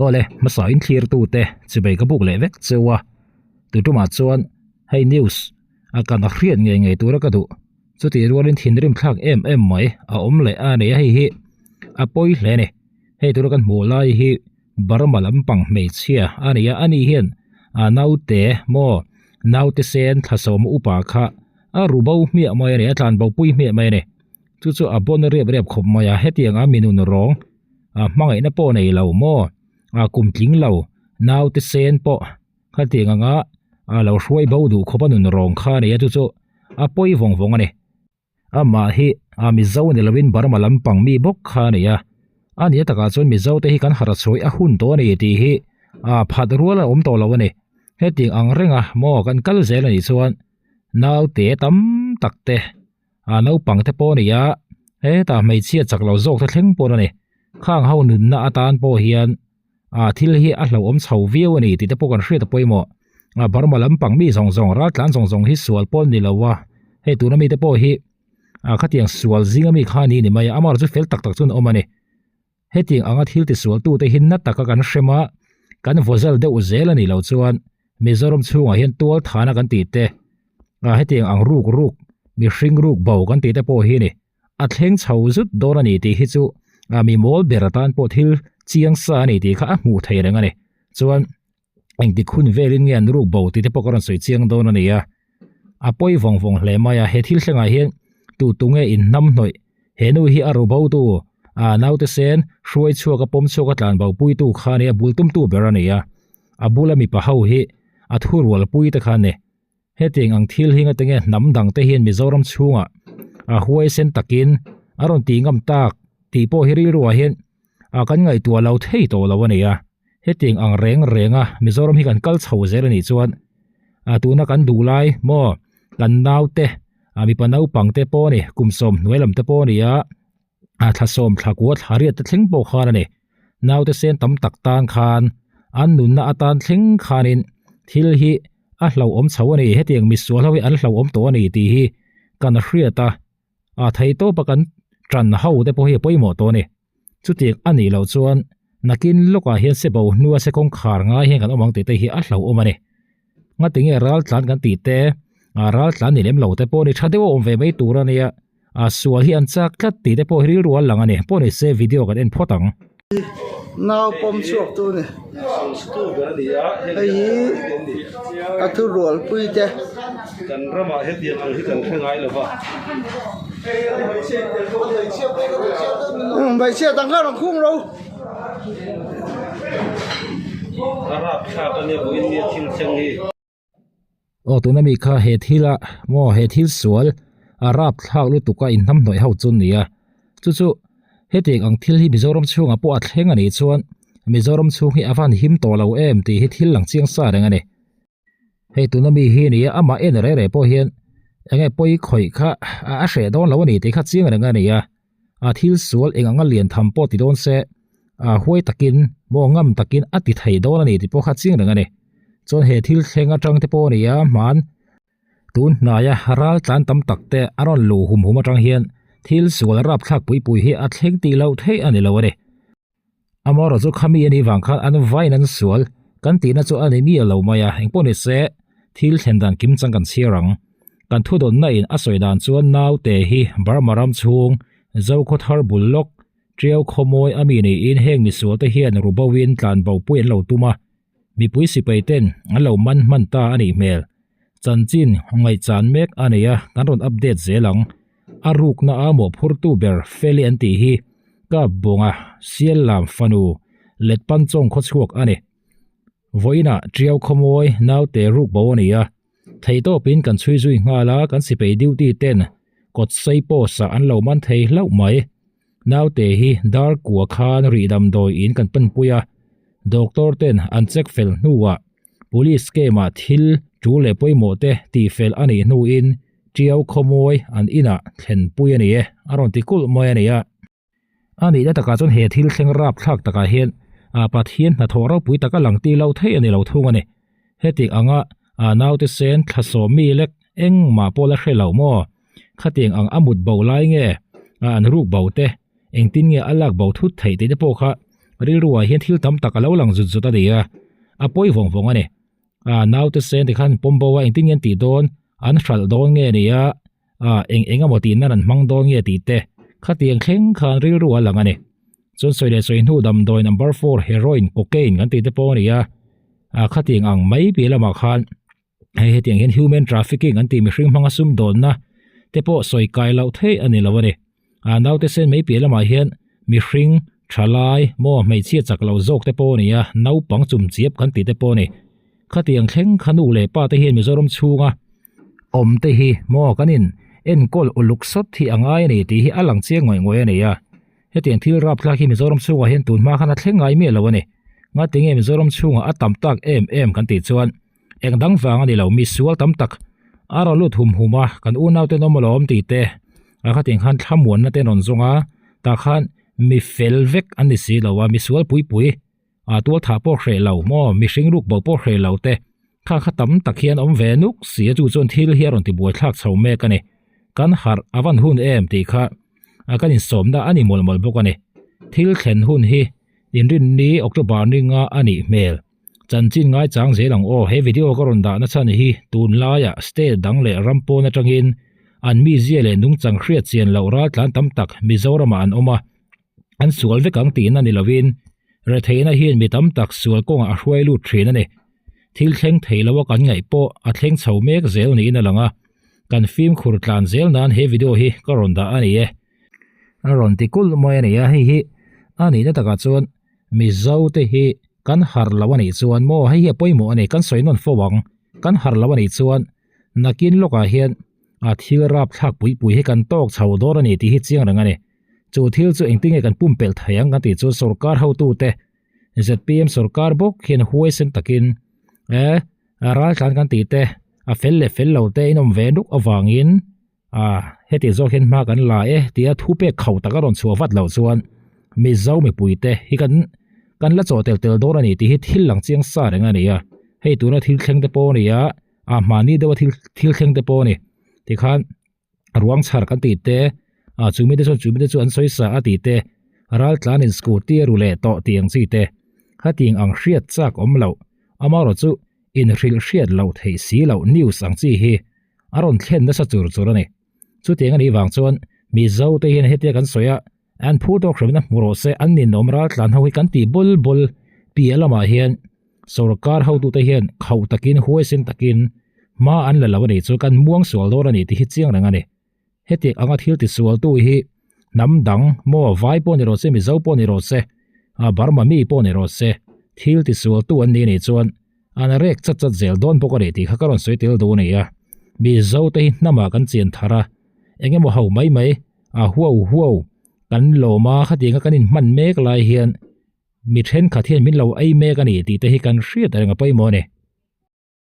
Awle, hmasa in thlir tute chibei ka buk leh vek cheu a, tutumah chuan hei news a kan a hriat ngei ngei tura ka duh. Chutih rualin thinrim thlak em em mai a awm leh a ni a, hei hi a pawi hle a ni. Hei tura kan hmuh lai hi Burma lampang hmeichhia a ni a, ani hian a naute maw naute sen thlasawm upa kha a ru bo hmiah mai a ni, a tlan bo pui hmiah mai a ni. Chu chu a bawn riap riap khawp mai a, hetiang a minun rawng a hmangaihna pawh nei lo maw a kum tling lo naute sen pawh khatiang anga a lo hruai bo duh khawp a nun rawng kha a ni a, chu chu a pawi vawng vawng a ni. Amah hi a Mizo ni lovin Burma lampang mi bawk kha a ni a, a nia takah chuan Mizo te hi kan harh chhuai a hun tawh a ni tih hi a phat rual a awm tawh lo a ni. Hetiang ang renga maw kan kal zel a nih chuan naute tam tak te a naupang te pawh a ni a, hetah hmeichhia chak lo zawk te thleng pawh a ni. Khang ho nunna atan pawh hian a thil hi a hlauhawm chho viau a ni tih te pawh kan hriat a pawimawh. A Burma lampang mi zawng zawng raltlan zawng zawng hi sual pawh an ni lo a, hei tuna mite pawh hi a khatiang sual zinga mi kha a ni ni mai a, amah erawh chu fel tak tak chuan a awm a ni. Hetiang anga thil tisual tute hi na taka kan hrem a, kan vawzal deuh zel a nih loh chuan Mizoram chhungah hian tual thana kan tih te, a hetiang ang ruk ruk mihring ruk bo kan tih te pawh hi a ni. A thleng chho zut dawn a ni tih hi chu a mi mawl ber atan pawh thil chiang sa a ni tih kha a hmuh thei reng a ni. Chuan engtik hun velin nge an ruk bo tih te pawh ka rawn sawi chiang dawn a ni a. A pawi vawng vawng hle mai a, he thil thlengah hian tu tu nge inhnam hnawih he nu hi a ru bo tu a naute sen hruai chhuak a pawm chhuak a tlan bo pui tu kha a ni a, bul tum tu ber a ni a. A bula mipa ho hi a thurual pui te kha a ni. Hetiang ang thil hi ngate nge hnam dang te hian Mizoram chhungah a huaisen takin a rawn tih ngam tak tih pawh hi rilruah hian a kan ngaihtuah lo thei tawh lo a ni a. Hetiang ang reng renga Mizoram hi kan kal chho zel a nih chuan a tuna kan duh lai maw kan naute a mipa naupang te pawh a ni kum sawm hnuai lam te pawh a ni a a thla sawm thla kua thla riat te thleng pawh khan a ni. Naute sen tam tak tan khan an nunna atan thleng khanin thil hi a hlauhawm chho a ni. Hetiang misual ho hi an hlauhawm tawh a ni tih hi kan hriat a, a thei tawpa kan tan ho te pawh hi a pawimawh tawh a ni. Chutiang a nih loh chuan nakin lawkah hian se bo hnua se kawngkhar ngai hian kan awm ang tih te hi a hlauhawm a ni. Ngatinge ral tlan kan tih te, a ral tlan ni lem lo te pawh ni tha deuh a awm ve mai tur a nia. A sual hi an chak tlat tih te pawh hi rilru a lang a ni. Pawh ni se video kan en phawt ang. Nau pawm chhuak tu ni. Hei hi a thu rual pui te. Kan ramah hetiang ang hi kan hre ngai lo va. Hmeichhia dang kha rawn khung ro. A rapthlak a nia vawiin nia thil thleng hi. Aw tuna mi kha he thil a maw he thil sual a rapthlak lutuk a inhnamhnawih ho chu a ni a chu chu hetiang ang thil hi Mizoram chhungah pawh a thleng a nih chuan Mizoram chhung hi a van him tawh lo em tih hi thil lang chiang sa reng a ni. Hei tuna mi hi a ni a amah en reh reh pawh hian eng nge pawi khawih kha a hreh dawn lo a ni tih kha chiang reng a ni a a thil sual eng anga lian tham pawh ti dawn se a huai takin maw ngam takin a ti thei dawn a ni tih pawh kha chiang reng a ni. Chuan he thil thleng atang te pawh a ni a hman tun hnaia ral tlan tam tak te a rawn luh hum hum atang hian thil sual rapthlak pui pui hi a thleng tih loh theih a ni lo a ni. Amaherawhchu chu khami a nih vang khan an vain an sual kan tihna chu a ni miah lo mai a, engpawh ni se thil thlen dan kim chang kan chhiar ang. Kan thudawnna in a sawi dan chuan naute hi Burma ram chhung Zokhawthar bul lawk Tiau khawmawi a mi niin heng misual te hian ruboin tlanbo pui an lo tum a, mipui sipai ten an lo man hman ta a nih hmel. Chanchin ngaihchan mek a nei a, kan rawn update zel ang. A rukna a mawhphurtu ber Feli an tih hi Kap Bawnga Sial Lam fanu Letpan Chawng khawchhuak a ni. Vawiinah Tiau khawmawi naute ruk bo a ni a, theihtawpin kan chhui zui nghal a, kan sipai duty ten kawt sei post ah an lo man thei hlauh mai. Naute hi dar kua khan rih damdawi in kan panpui a, doctor ten an check fel hnuah Police camp ah thil tul leh pawimawh te tihfel a nih hnuin Tiau khawmawi an inah thlenpui a ni e, a rawn ti kulh mai a ni a. A nihna takah chuan he thil thleng rapthlak takah hian a Pathian hnathawh ropui taka lang tih loh theih a ni lo thung a ni. Hetiang anga a naute sen thla sawm mi lek engmah pawh la hre lo maw? Khatiang ang a mut bo lai nge a an ruk bo te engtin nge a lak bo thut theih tih te pawh kha. Rilruah hian thil tam tak a lo lang zut zut a ni a, a pawi vawng vawng a ni. A naute sen tikhan pawm bo a engtin nge an tih dawn, an hralh dawn nge ni a, a eng eng emaw tih nan an hmang dawn nge tih te khatiang thleng khan rilru a lang a ni. Chuan sawi leh sawi hnu damdawi number four heroin, cocaine kan tih te pawh a ni a, a khatiang ang mai piah lamah khan hei hetiang hian human trafficking an tih mihring hmanga sumdawnna te pawh sawi kai loh theih a ni lo a ni. A naute sen mai piah lamah hian mihring thalai maw hmeichhia chak lo zawk te pawh a ni a, naupang chumchiap kan tih te pawh a ni. Khatiang thleng kha nu leh pa te hian Mizoram chhunga awm te hi maw kan in enkawl uluk sawt hi a ngai a ni tih hi a lang chiang ngawih ngawih a ni a. Hetiang thil rapthlak hi Mizoram chhungah hian tun hma khan a thleng ngai miah lo a ni. Ngatinge Mizoram chhungah a tam tak em em kan tih chuan Eng dang vang a ni lo, mi sual tam tak a rawn lut hum hum a, kan unau ten awm alawm tih te, a khatin khan thlamuanna te rawn zawng a, tah khan mi fel vek an ni si lo a, mi sual pui pui, a tual thah pawh hreh lo maw, mihring ruk bo pawh hreh lo te, kha kha tam tak hian awm ve nuk si a, chu chuan thil hi a rawn ti buai thlak chho mek a ni, kan harh a van hun em tih kha a kan insawmna a ni mawlh mawlh bawk a ni, thil thlen hun hi inrinni October ninga a nih hmel. Chanchin ngaichang zel ang aw, he video ka rawn dah nachhan hi tunlaiah state dang leh ram pawn atangin an mizia leh nungchang hriat chian loh raltlan tam tak Mizoramah an awm a, an sual vek ang tihna ni lovin retheihna hian mi tam tak sual kawngah a hruai lut thin a ni. Thil thleng thei loa kan ngaih pawh a thleng chho mek zel niin a lang a, kan fimkhur tlan zel nan he video hi ka rawn dah a ni e. A rawn ti kulh mai a ni a, hei hi a nihna takah chuan Mizo te hi kan harh lo a nih chuan maw hei hi a pawimawh a ni kan sawi nawn fo ang kan harh lo a nih chuan nakin lawkah hian a thil rapthlak pui pui hi kan tawk chho dawn a ni tih hi chiang reng a ni chu thil chu engtin nge kan pumpelh thei ang kan tih chuan sorkar hotute zpm sorkar bawk hian huaisen takin eh raltlan kan tih te a fel leh fel lo te in awm ve nuk avangin A, heti zawk hian hma kan la e tia thu pek khauh tak a rawn chhuah vat loh chuan Mizo mipuite hi kan kan la chaw tel tel dawn a ni tih hi thil lang chiang sa reng a ni a, hei tuna thil thleng te pawh a ni a, a hmahni deuha thil thil thleng te pawh a ni tikhan ruang chhar kan tih te a chumi te chuan chumi te chu an sawi sa a tih te raltlanin scooty a ru leh tawh tih ang chi te khatiang ang hriat chak awm loh amaherawh chu inhrilh hriat loh theih si loh news ang chi hi a rawn thlen nasa chur chur a ni. Chutiang a nih vang chuan Mizo te hian hetia kan sawi a, an phur tawk hremna hmu rawh se, an ninawm raltlan ho hi kan tih bul bul piah lamah hian sorkar hotute hian khauh takin huaisen takin hma an la lo a nih chu kan muang sual dawn a ni tih hi chiang reng a ni. Hetiang anga thil tisualtu hi hnam dang maw vai pawh ni rawh se, Mizo pawh ni rawh se, Burma mi pawh ni rawh se, thil tisualtu an ni nih chuan an rek chat chat zel dawn bawk a ni tih kha ka rawn sawi tel duh a ni a. Mizo te hi hnamah kan chian thar a, eng emaw ho mai mai a huau huau kan lawm a, khatianga kan inhman mek lai hian mi thenkhat hian min lo ei mek a ni tih te hi kan hriat reng a pawimawh a ni.